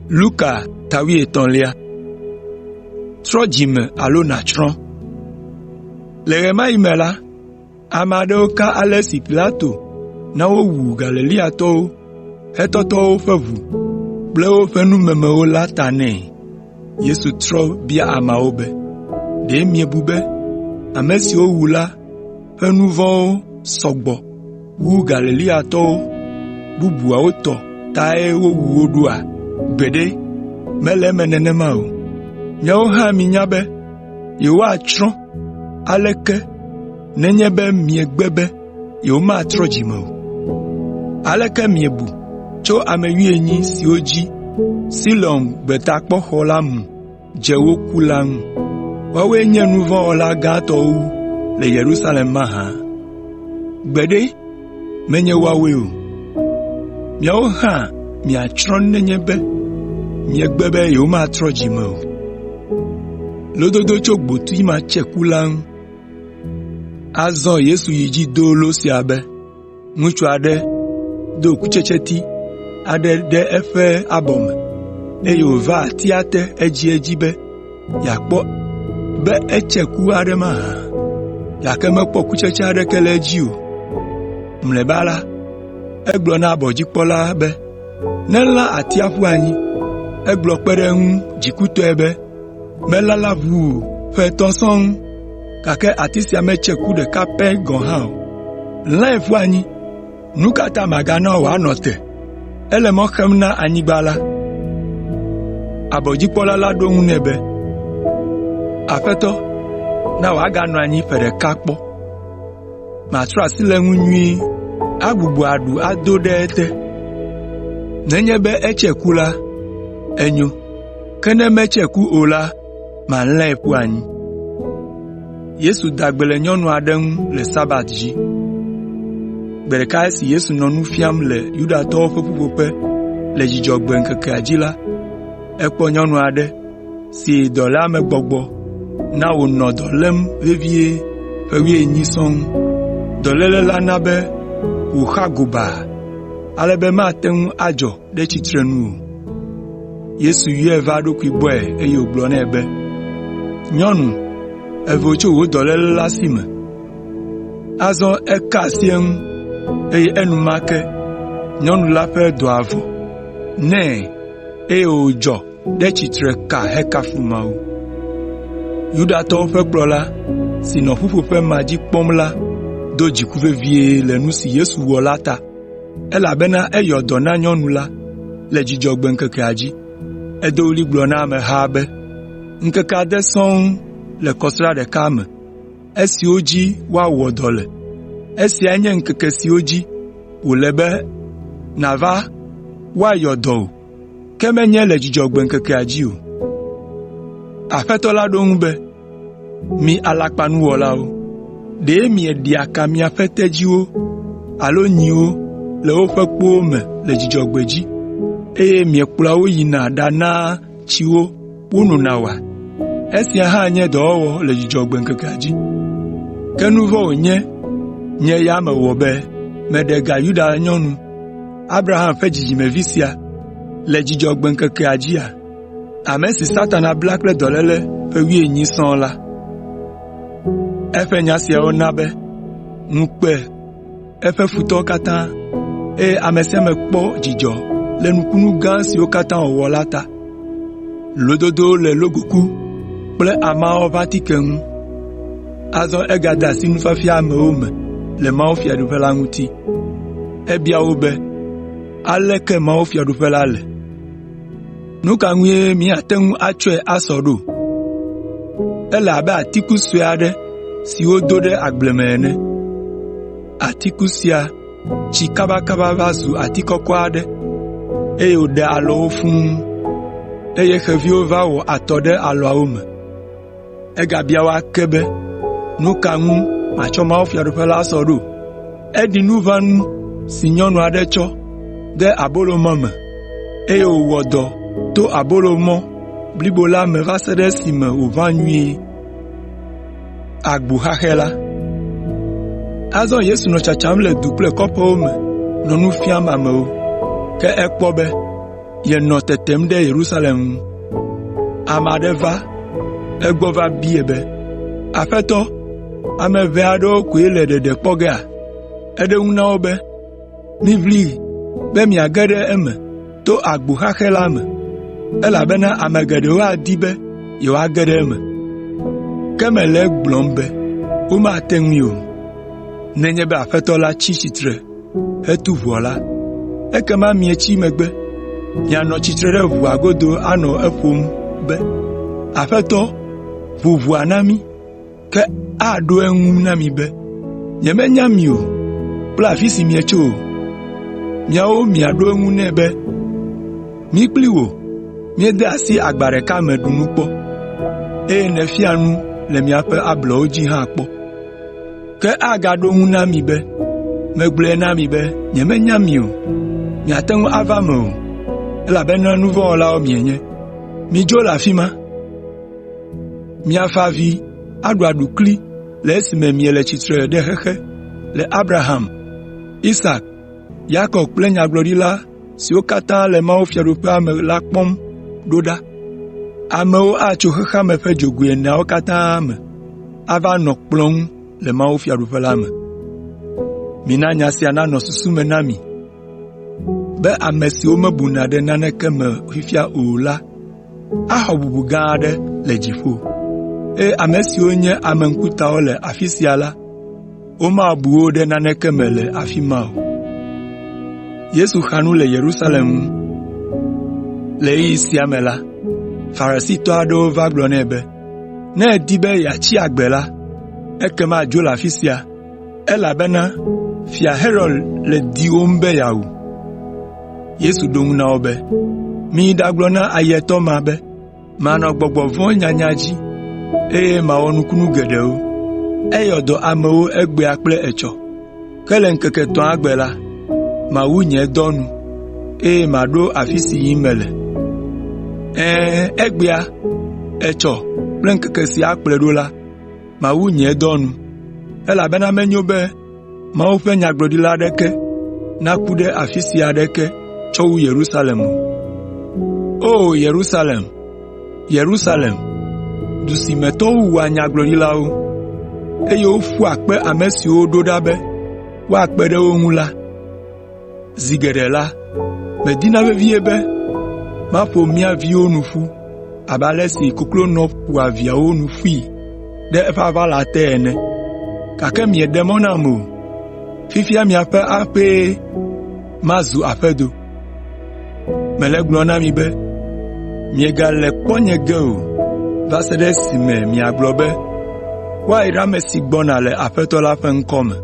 Luka ta wuietɔ̃lia. Trɔ dzi me alo nàtsrɔ̃. Le ɣe ma ɣi me la, ame aɖewo ka ale si Pilato na wowu Galileatɔwo hetɔtɔ woƒe ʋu kple woƒe numemewo la ta nɛ. Yesu trɔ bia ameawo be, “Ɖe miebu be ame si wowu la ƒe nu vɔ̃wo sɔ gbɔ wu Galileatɔ bubuawo tɔ tae wowu wo ɖoa? Gbeɖe, mele eme nenema o. Miawo hã minya be yewoatsrɔ̃ aleke nenye be miegbe be yewomatrɔ dzime o. Aleke miebu tso ame wuienyi siwo dzi Siloam gbetakpɔxɔ la mu dze woku la ŋu? Woawoe nye nu vɔ̃ wɔla gãtɔwo wu le Yerusalem mahã? Gbeɖe, menye woawoe o. Miawo hã miatsrɔ̃ nenye be miegbe be yewomatrɔ dzime o. Azɔ Yesu yi edzi do lo sia be, “Ŋutsu aɖe do kutsetseti aɖe ɖe eƒe abɔ me, eye wòvaa atia te edziedzi be yeakpɔ be etse ku aɖe mahã, gake mekpɔ kutsetse aɖeke le edzi o. Mlɔeba la, egblɔ na abɔdzikpɔla be nelã atia ƒu anyi. Egblɔ kpe ɖe eŋu dzikutɔe be, ‘Melala ʋuu ƒe etɔ̃ sɔŋ, gake ati sia metse ku ɖeka pɛ gɔ̃ hã o. Lãe ƒu anyi! Nu ka ta magana wòanɔ te? Ele mɔ xem na anyigba la.’ Abɔdzikpɔla la ɖo eŋu nɛ be, ‘Aƒetɔ, na wòaganɔ anyi ƒe ɖeka kpɔ, matrɔ asi le eŋu nyuie agbugbɔ aɖu ado ɖe ete. Nenye be etse ku la, enyo, ke ne metse ku o la, malãe ƒu anyi.’ ” Gbe ɖeka esi Yesu nɔ nu fiam le Yudatɔwo ƒe ƒuƒoƒe le Dzudzɔgbe ŋkekea dzi la, ekpɔ nyɔnu aɖe si dɔléamegbɔgbɔ na wònɔ dɔ lém vevie ƒe wuienyi sɔŋ. Dɔléle la na be wòxa gobaa ale be mate ŋu adzɔ ɖe tsitrenu o. Yesu yɔe va eɖokui gbɔe eye wògblɔ nɛ be, “Nyɔnu, èvo tso wò dɔléle la si me.” Azɔ eka asi eŋu, eye enumake nyɔnu la ƒe dɔa vɔ nɛ eye wòdzɔ ɖe tsitre ka hekafu Mawu. Yudatɔwo ƒe kplɔla si nɔ ƒuƒoƒe ma dzi kpɔm la do dziku vevie le nu si Yesu wɔ la ta, elabena eyɔ dɔ na nyɔnu la le Dzudzɔgbe ŋkekea dzi. Edo ɣli gblɔ na ameha be, “Ŋkeke ade sɔŋ le kɔsiɖa ɖeka me esiwo dzi woawɔ dɔ le. Esiae nye ŋkeke siwo dzi wòle be nàva woayɔ dɔ wò, ke menye le Dzudzɔgbe ŋkekea dzi o.” Aƒetɔ la ɖo eŋu be, “Mi alakpanuwɔlawo! Ɖe mieɖea ka miaƒe tedziwo alo nyiwo le woƒe kpowo me le Dzudzɔgbe dzi, eye miekplɔa wo yina ɖanaa tsi wo wonona oa? Esia hã nye dɔwɔwɔ le Dzudzɔgbe ŋkekea dzi. Ke nu vɔ̃ wònye nye ya mewɔ be meɖe ga Yuda nyɔnu, Abraham ƒe dzidzimevi sia, le Dzudzɔgbe ŋkekea dzia? Ame si Satana bla kple dɔléle ƒe wuienyi sɔŋ la.” Eƒe nya siawo na be ŋu kpe eƒe futɔwo katã, eye ame sia ame kpɔ dzidzɔ le nukunu gã siwo katã wòwɔ la ta. Azɔ egade asi nufiafia amewo me le mawufiaɖuƒe la ŋuti. Ebia wo be, “Aleke mawufiaɖuƒe la le? Nu ka ŋue míate ŋu atsɔe asɔ ɖo? Ele abe atiku sue aɖe si wodo ɖe agble me ene. Atiku sia tsi kabakaba va zu ati kɔkɔ aɖe, eye wòɖe alɔwo fũu, eye xeviwo va wɔ atɔ ɖe alɔawo me.” Egabia wo ake be, “Nu ka ŋu matsɔ mawufiaɖuƒe la asɔ ɖo? Eɖi nuʋãnu si nyɔnu aɖe tsɔ de abolomɔ me, eye wòwɔ dɔ to abolomɔ blibo la me va se ɖe esime wòʋã nyuie.” Azɔ Yesu nɔ tsatsam le du kple kɔƒewo me nɔ nu fiam amewo. Ke ekpɔ be. yenɔ tetem ɖe Yerusalem ŋu. Ame aɖe va egbɔ va biae be, “Aƒetɔ, ame ʋɛ aɖewo koe le ɖeɖe kpɔ gea?” Eɖo eŋu na wo be, “Miʋli be miage ɖe eme to agbo xaxɛ la me, elabena ame geɖewo adi be yewoage ɖe eme, ke mele egblɔm be womate ŋui o. Nenye be aƒetɔ la tsi tsitre hetu ʋɔa la, ekema mietsi megbe, mianɔ tsitre ɖe ʋɔa godo anɔ eƒom be, ‘Aƒetɔ, ʋu ʋɔa na mí.’ Ke aɖo eŋu na mi be, ‘Nyemenya mi o kple afi si mietso o.’ Miawo miaɖo eŋu nɛ be, ‘Mí kpli wò míede asi agba ɖeka me ɖu nu kpɔ, eye nèfia nu le míaƒe ablɔwo dzi hã kpɔ.’ Ke agaɖo eŋu na mi be, ‘Megblɔe na mi be nyemenya mi o. Miate ŋu ava eme o, elabena nu vɔ̃ wɔlawo mienye. Midzo le afi ma!’ “Miafa avi, aɖu aɖukli le esime miele tsitre ɖe xexe le Abraham, Isak, Yakob kple nyagblɔɖila siwo katã le mawufiaɖuƒea me la kpɔm ɖo ɖa. Amewo atso xexea me ƒe dzogoe eneawo katã me ava nɔ kplɔ̃ ŋu le mawufiaɖuƒe la me. Mina nya sia nanɔ susu me na mi be ame si womebuna ɖe naneke me fifia o la axɔ bubu gã aɖe le dziƒo, eye ame siwo nye ame ŋkutawo le afi sia la, womabu wo ɖe naneke me le afi ma o.” Le ɣeyiɣi sia me la, Farisitɔ aɖewo va gblɔ nɛ be, “Ne èdi be yeatsi agbe la, ekema dzo le afi sia, elabena Fia Herod le diwòm be yeawu.” Yesu ɖo eŋu na wo be, “Miyi ɖagblɔ na ayetɔ ma be, manɔ gbɔgbɔ vɔ̃wo nyanya dzi, eye mawɔ nukunu geɖewo, ayɔ dɔ amewo egbea kple etsɔ, ke le ŋkeke etɔ̃a gbe la, mawu nye dɔ nu, eye maɖo afi si yim mele. Ɛ̃, egbea, etsɔ kple ŋkeke si akplɔe ɖo la, mawu nye dɔ nu, elabena menyo be Mawu ƒe nyagblɔɖila aɖeke naku ɖe afi sia aɖeke tsɔ wu Yerusalem o. O Yerusalem, Yerusalem, du si me tɔwo wua nyagblɔɖilawo, eye woƒua kpe ame siwo woɖo ɖa be woakpe ɖe wo ŋu la. Zi geɖe la, medina vevie be maƒo mia viwo nu ƒu abe ale si koklonɔ ƒoa viawo nu ƒui ɖe eƒe aʋala te ene, gake mieɖe mɔ nam o. Fifia miaƒe aƒee ma zu aƒedo. Mele egblɔm na mi be miegale kpɔ nye ge o va se ɖe esime miagblɔ be, ‘Woayra ame si gbɔna le Aƒetɔ la ƒe ŋkɔ me.’ ”